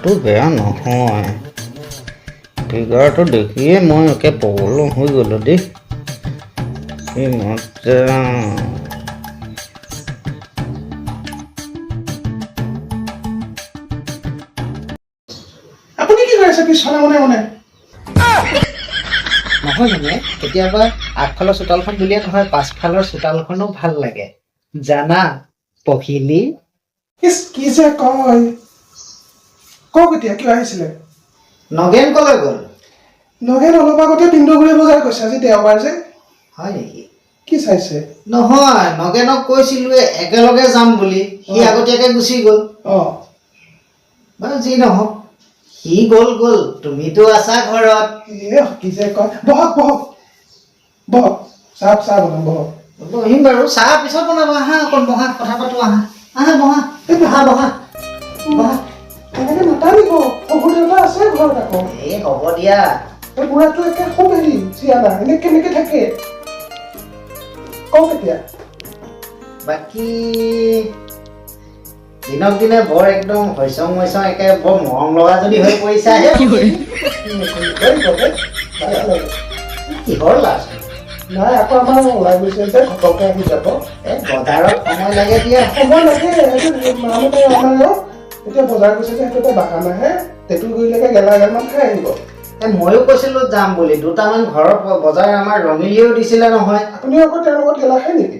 ফিগাৰটো বেয়া নহয়। ফিগাৰটো দেখিয়ে মই একে পগল হৈ গ'লো দেই। কি মজা। আপুনি কি কৰি আছে পিছফালে মনে মনে? নহয়, মানে কেতিয়াবা আগফালৰ চোতালখন বুলিয়ে নহয়, পাছফালৰ চোতালখনো ভাল লাগে জানা পখিলি। ইচ, কি যে কয়! কওক এতিয়া, কিয় আহিছিলে? নগেন কলৈ গ'ল? নগেন অলপ আগতে পিণ্ডগুৰি বজাৰ গৈছে, আজি দেওবাৰ যে। হয় নেকি? কি চাইছে? নহয়, নগেনক কৈছিলোৱে একেলগে যাম বুলি, সি আগতীয়াকে গুচি গ'ল। বাৰু যি নহওক, সি গ'ল গ'ল, তুমিতো আছা ঘৰত। এ, কি যে কয়! বহক বহক বহক, চাহ চাহ বনাম, বহক। বহিম বাৰু, চাহ পিছত বনাবা। আহা, অকণ বহা, কথা পাতো। আহা আহা, বহা আহা, বহা বহা। তেনেকে নাটানিব, শহুৰ দেউতা আছে ঘৰত আকৌ। এই হ'ব দিয়া। এই বুঢ়াটো একে খুব হেৰি চিয়ানা, এনে কেনেকে থাকে। কওক এতিয়া। বাকী দিনক দিনে বৰ একদম হৈচং মৈচং, একে বৰ মৰম লগাজনী হৈ পৰিছা হে। নকৰিব দেই, লাজ লাগে। কিহৰ লাজ? নাই, আকৌ আমাৰ ওলাই গৈছে যে, ঘপককে আহি যাব। এই বজাৰত সময় লাগে দিয়া। সময় লাগে, সেইটো মানে আমাৰ এতিয়া বজাৰ গৈছে যে, সেইটো এটা বাহানাহে। টেঁটুগুৰিলৈকে গেলা এগালমান খাই আহিব। এই ময়ো কৈছিলো যাম বুলি, দুটামান ঘৰৰ বজাৰ আমাৰ ৰঙিলীয়েও দিছিলে নহয়। আপুনি আকৌ তেওঁৰ লগত গেলা খায় নেকি?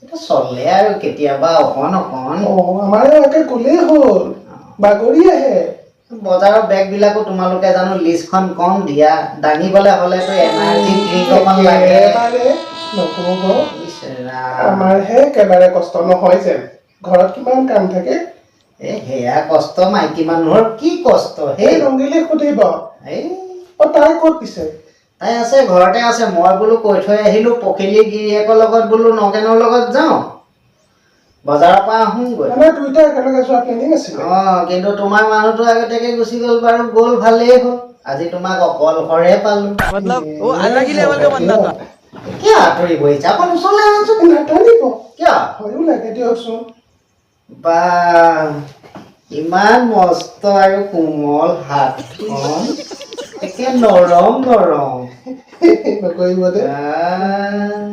এইটো চলে আৰু কেতিয়াবা অকণ অকণ। অঁ, আমাৰো একে গ'লেই হ'ল, বাগৰি আহে। বজাৰৰ বেগবিলাকো তোমালোকে জানো লিষ্টখন কম দিয়া, দাঙিবলৈ হ'লেতো এনাৰ্জি ড্ৰিংক অকণ লাগে। একেবাৰে নক'ব। ইচ ৰাম। আমাৰহে একেবাৰে কষ্ট নহয় যেন, ঘৰত কিমান কাম থাকে। এই সেয়া কষ্ট, মাইকী মানুহৰ কি কষ্ট এই সেই। ৰঙিলীক সুধিব। এই অ, তাই ক'ত পিছে? তাই আছে, ঘৰতে আছে। মই বোলো কৈ থৈ আহিলো পখিলি গিৰিয়েকৰ লগত, বোলো নগেনৰ লগত যাওঁ, বজাৰৰ পৰা আহোঁগৈ। মানে দুইটা একেলগে যোৱা প্লেনিং আছিলে। অঁ, কিন্তু তোমাৰ মানুহটো আগতীয়াকে গুচি গ'ল। বাৰু গ'ল, ভালেই হ'ল, আজি তোমাক অকলশৰে পালো। मतलब वो अलग ही लेवल का बंदा था। কিয় আঁতৰি বহিছা? অকণ ওচৰলৈ আহাচোন। নাটানিব। কিয়? ভয়ো লাগে দিয়কচোন। বা, ইমান মস্ত আৰু কোমল হাতখন, একে নৰম নৰম। নকৰিব দে। আহ,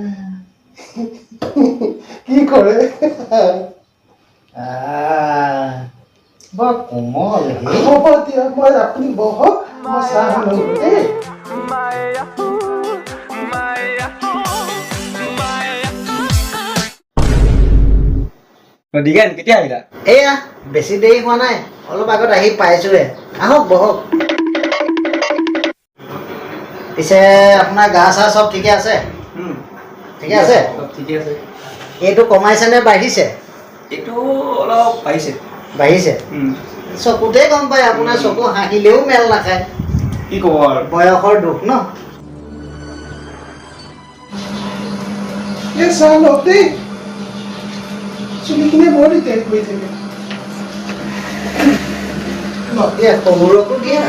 কি কৰে? আহ, বৰ কোমল হে। হ'ব দিয়ক, মই আপুনি বহক, মই চাহ আনোগৈ দেই। দিগেন, কেতিয়া আহিলা? এয়া বেছি দেৰি হোৱা নাই, অলপ আগত আহি পাইছোহে। আহক, বহক। পিছে আপোনাৰ গা চা চব ঠিকে আছে? ঠিকে আছে? চব ঠিকে আছে। এইটো কমাইছে নে বাঢ়িছে? এইটো অলপ বাঢ়িছে। বাঢ়িছে? চকুতে গম পায়, আপোনাৰ চকু হাঁহিলেও মেল নাখায়। কি ক'ব আৰু। বয়সৰ দুখ ন। এই চাহ লওক দেই। চুলিখিনিয়ে বৰ দিগদাৰি কৰি থাকে। লওক। দিয়া, শহুৰকো দিয়া।